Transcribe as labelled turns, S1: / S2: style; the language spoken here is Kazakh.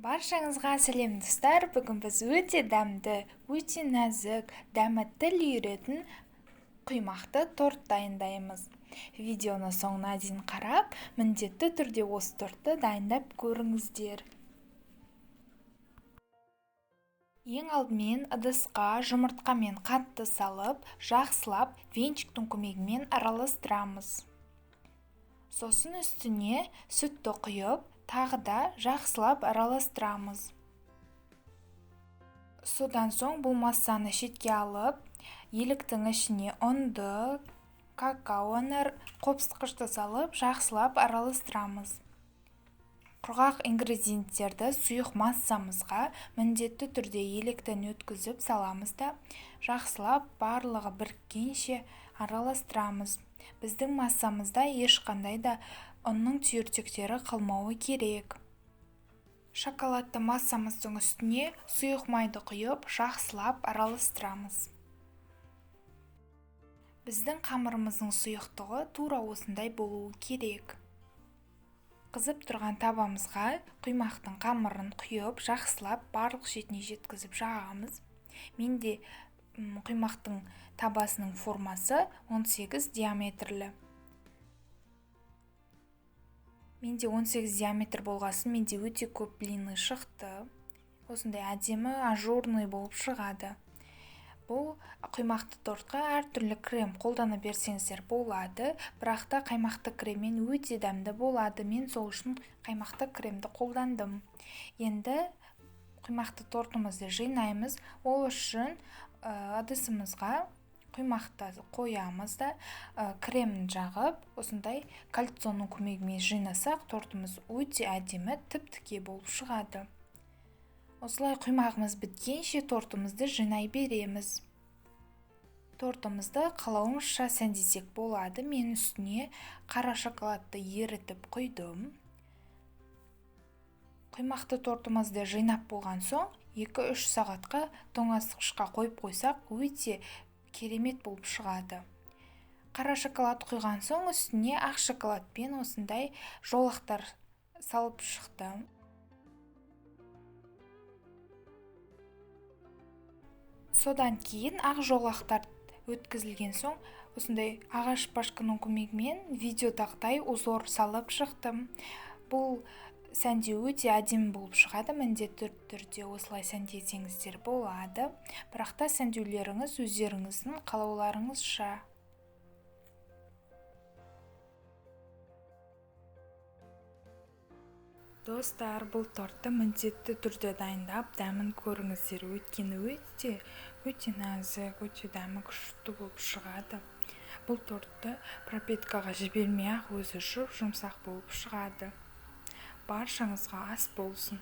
S1: Баршаңызға сәлем, достар! Бүгін біз өте дәмді, өте нәзік, дәмі тіл үйіретін құймақты торт дайындаймыз. Видеоны соңына дейін қарап, міндетті түрде осы тортты дайындап көріңіздер. Ең алдымен ыдысқа жұмыртқа мен қантты салып, жақсылап венчиктің көмегімен араластырамыз. Сосын үстіне сүтті құйып, тағы да жақсылап араластырамыз. Содан соң бұл массаны шетке алып, еліктің ішіне ұнды, какаоны, қопсытқышты салып, жақсылап араластырамыз. Құрғақ ингредиенттерді сұйық массамызға міндетті түрде електен өткізіп саламыз да, жақсылап барлығы біріккенше араластырамыз. Біздің массамызда ешқандай да ұнның түйіршіктері қалмауы керек. Шоколадты массамыздың үстіне сұйық майды құйып, жақсылап араластырамыз. Біздің қамырымыздың сұйықтығы тура осындай болуы керек. Қызып тұрған табамызға құймақтың қамырын құйып, жақсылап барлық шетіне жеткізіп жағамыз. Менде құймақтың табасының формасы 18 диаметрлі. Менде 18 диаметр болғасын, менде өте көп блины шықты. Осындай әдемі ажурный болып шығады. Бұл құймақты тортқа әртүрлі крем қолдана берсеңіздер болады, бірақ та қаймақты креммен өте дәмді болады. Мен сол үшін қаймақты кремді қолдандым. Енді құймақты тортымызды жинаймыз. Ол үшін ыдысымызға құймақты қоямыз да, кремін жағып, осындай кольцоның көмегімен жинасақ, тортымыз өте әдемі, тіп-тіке болып шығады. Осылай құймағымыз біткенше тортымызды жинай береміз. Тортымызды қалауымызша сәндесек болады. Мен үстіне қара шоколадты ерітіп құйдым. Құймақты тортымызды жинап болған соң 2-3 сағатқа тоңазытқышқа қойып қойсақ, өте керемет болып шығады. Қара шоколад құйған соң үстіне ақ шоколадпен осындай жолақтар салып шықтым. Содан кейін ақ жолақтар өткізілген соң осындай ағаш шпажканың көмегімен видеодағыдай узор салып шықтым. Бұл сәндеу өте әдемі болып шығады, міндетті түрде осылай сәндесеңіздер болады. Бірақ та сәндеулеріңіз өздеріңіздің қалауларыңызша. Достар, бұл тортты міндетті түрде дайындап, дәмін көріңіздер. Өйткені өте, өте нәзік, өте дәмі күшті болып шығады. Бұл тортты пропеткаға жібермей-ақ өзі жұп-жұмсақ болып шығады. Баршаңызға ас болсын.